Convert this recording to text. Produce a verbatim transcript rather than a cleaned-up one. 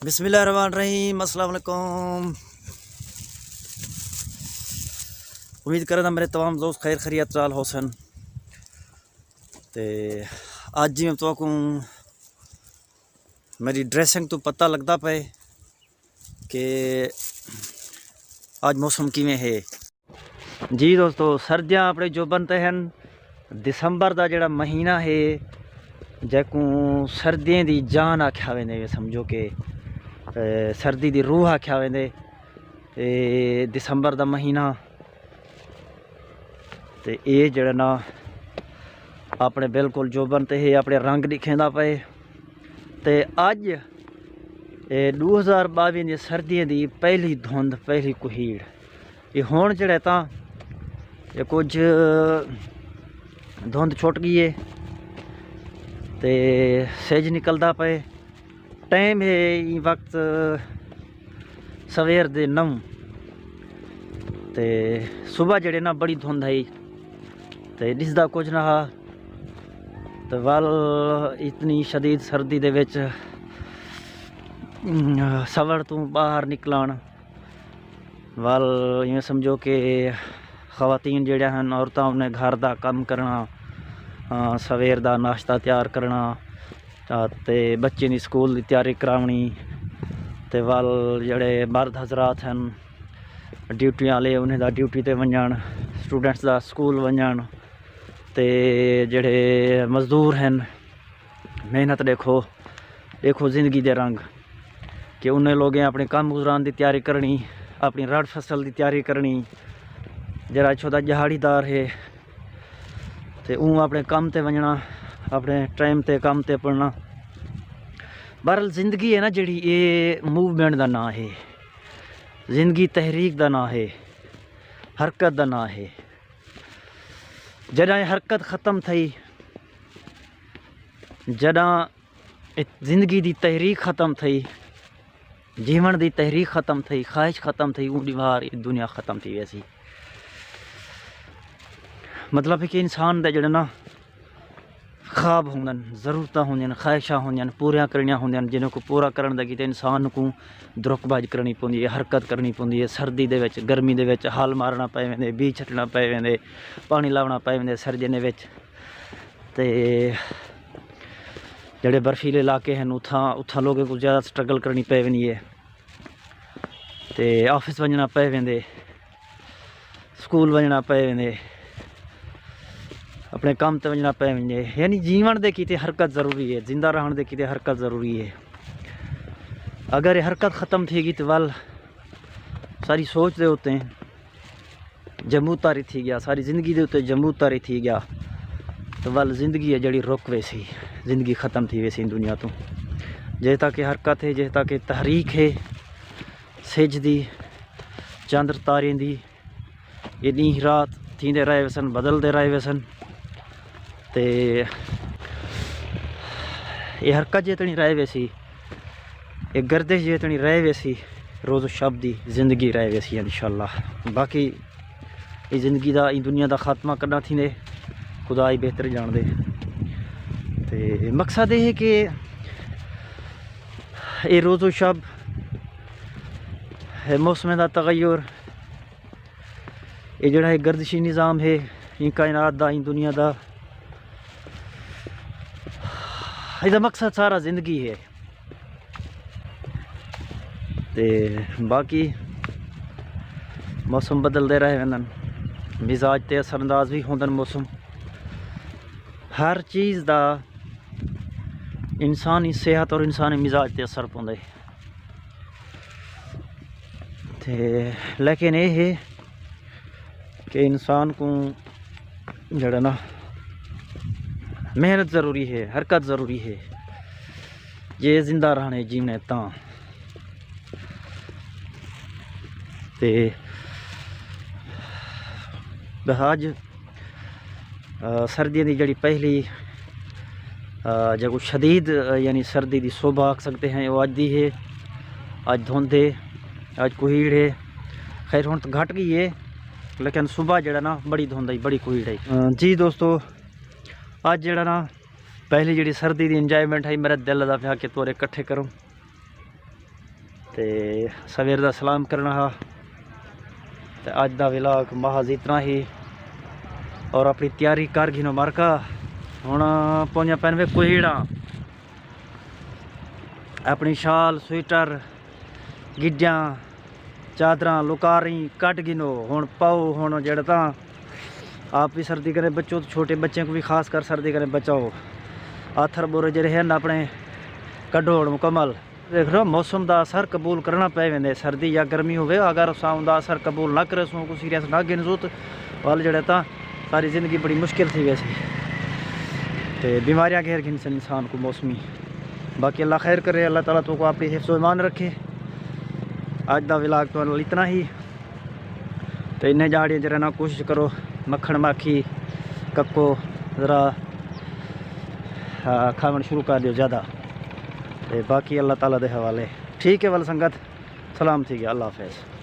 بسم اللہ الرحمن الرحیم۔ السلام علیکم۔ امید کردا میرے تمام دوست خیر خیریت نال ہوسن۔ تے اج جیویں تہاکوں میری ڈریسنگ توں پتہ لگدا پئے کہ اج موسم کیویں ہے۔ جی دوستو، سردیاں اپݨے جوبن تے ہن۔ دسمبر دا جڑا مہینہ ہے، جیکوں سردیاں دی جان آکھیا ویندے، سمجھو کہ، اے، سردی دی روح آکھیا ویندے۔ اے دسمبر دا مہینہ، تے اے جڑا نا اپݨے بالکل جوبن تے ہے، اپݨے رنگ ݙکھیندا پئے۔ تے اڄ اے ݙو ہزار ٻاویہ دی سردیاں دی پہلی دھند، پہلی کوہیڑ۔ اے ہݨ جڑے تاں اے کجھ دھند چھٹ ڳئی ہے تے سجھ نکلدا پئے۔ ٹائم ہے ایں وقت سویر دے نو، تے صبح جڑے نا بڑی دھند ہئی تے ݙسدا کجھ نہ ہا۔ تے ول اتنی شدید سردی دے وچ، ام، سوڑ توں ٻاہر نکلݨ، ول ایویں سمجھو کہ خواتین جڑیاں ہن، عورتاں، انہیں گھر دا کم کرݨا، آ، سویر دا ناشتہ تیار کرݨا، آ، تے بچیں دی سکول دی تیاری کراوݨی، تے ول جڑے مرد حضرات ہن ڈیوٹیاں آلے، انہیں دا ڈیوٹی تے ونڄݨ، سٹوڈنٹس دا سکول ونڄݨ، تے جڑے مزدور ہن، محنت ݙیکھو، ݙیکھو زندگی دے رنگ کہ انہیں لوگیں اپݨے کم گزران دی تیاری کرݨی، اپݨی رڑ فصل دی تیاری کرݨی۔ جڑا اچھو دا ݙیہاڑی دار ہے تے اوں اپݨے کم تے ونڄݨا، اپݨے ٹائم تے کم تے پُڄݨا۔ بہرحال زندگی ہے نا جڑی، اے موومنٹ دا ناں ہے، زندگی تحریک دا ناں ہے، حرکت دا ناں ہے۔ جݙاں اے حرکت ختم تھئی، جݙاں اے زندگی دی تحریک ختم تھئی، جیوݨ دی تحریک ختم تھئی، خواہش ختم تھئی، اوں ݙیہاڑ اے دنیا ختم تھی ویسی۔ مطلب ہے کہ انسان دا جڑا نا خواب ہوندن، ضرورتاں ہوندین، خواہشاں ہوندین، پوریاں کرݨیاں ہوندین، جنہاں کوں پورا کرݨ دے کیتے انسان کوں درک بھڄ کرݨی پوندی ہے، حرکت کرݨی پوندی ہے۔ سردی دے وچ، گرمی دے وچ ہل مارݨا پئے ویندے، بیج چھٹݨا پئے ویندے، پاݨی لاوݨا پئے ویندے سردیاں دے وچ۔ تے جڑے برفیلے علاقے ہن، اتھاں، اتھاں لوگوں کوں زیادہ سٹرگل کرݨی پئے ویندی ہے۔ تے آفس ونڄݨا پئے ویندے، سکول ونڄݨا پئے ویندے، اپݨے کم تے ونڄݨا پئے ویندے۔ یعنی جیوݨ دے کیتے حرکت ضروری ہے، زندہ رہݨ دے کیتے حرکت ضروری ہے۔ اگر اے حرکت ختم تھی ڳئی تے ول ساری سوچ دے اُتے جمود طاری تھی ڳیا، ساری زندگی دے اُتے جمود طاری تھی ڳیا، تے ول زندگی ہے جڑی رک ویسی، زندگی ختم تھی ویسی دنیا توں۔ جے تک حرکت ہے، جے تک تحریک ہے، سجھ دی، چندر تاریں دی، اے ݙینہہ رات تھیندے رہے ویسن، بدلدے رہے ویسن۔ تے اے حرکت جے تݨی رہے ویسی، اے گردش جے تݨی رہے ویسی، روز و شب دی زندگی رہے ویسی انشاءاللہ۔ باقی اے زندگی دا، ایں دنیا دا خاتمہ کݙاں تھیندے، خدا ہی بہتر ڄاݨدے۔ تے مقصد اے ہے کہ اے روز و شب، اے موسم دا تغیر، اے جڑا ہے گردشی نظام ہے، ایں کائنات دا، ایں دنیا دا، ایدا مقصد سارا زندگی ہے۔ تے باقی موسم بدلدے رہے ویندن، مزاج تے اثر انداز بھی ہوندن موسم۔ ہر چیز دا انسانی صحت اور انسانی مزاج تے اثر پوندے۔ تے لیکن اے ہے کہ انسان کوں جڑا نا محنت ضروری ہے، حرکت ضروری ہے، جے زندہ رہݨے جیوݨے تاں۔ تے بہاج آ، سردیاں دی جڑی پہلی، آ، جیکوں شدید، آ، یعنی سردی دی صبح آکھ سڳدے ہیں، او اڄ دی ہے۔ اڄ دھند ہے، اڄ کوہیڑ ہے۔ خیر، ہݨ تاں گھٹ ڳئی ہے، لیکن صبح جڑا نا بڑی دھند ہئی، بڑی کوہیڑ ہئی۔ آ، جی دوستو، اڄ جڑا نا پہلی جڑی سردی دی انجوائمنٹ ہئی، میرا دل ادا پیا کہ تورے کٹھے کروں۔ تے سویر دا سلام کرنا ہا۔ تے اج دا ولاگ محض اتنا ہی۔ اور اپنی تیاری کر گھنو مارکا۔ ہن پہنچا پین وے کوہیڑا۔ اپنی شال، سویٹر، گڈیاں، چادراں، لکاریں کٹ گھنو۔ ہن پاؤ، ہن جڑے تاں آپ بھی سردی کنے بچو، تے چھوٹے بچے کو بھی خاص کر سردی کنے بچاؤ۔ آتھر بورے جڑے ہیں اپنے کڈو ہن مکمل۔ دیکھ رہو، موسم دا اثر قبول کرنا پے ویندے، سردی یا گرمی ہوے، اگر اساں اوندا اثر قبول نہ کرے سوں، کو سیریس نہ گھن سوں، تے ول جڑے تاں ساری زندگی بڑی مشکل تھی ویسی۔ تے بیماریاں گھیر گھن سن انسان کو موسمی۔ باقی اللہ خیر کرے، اللہ تعالیٰ تو کو اپنی حفظ و ایمان رکھے۔ اج دا ولاگ تو اتنا ہی۔ تے انہیں جاڑیاں جرے نا کوشش کرو، مکھن ماکھی، ککو ذرا، آ، کھاون شروع کر دیو زیادہ۔ تے باقی اللہ تعالیٰ دے حوالے۔ ٹھیک ہے ول سنگت، سلام تھی گیا، اللہ حافظ۔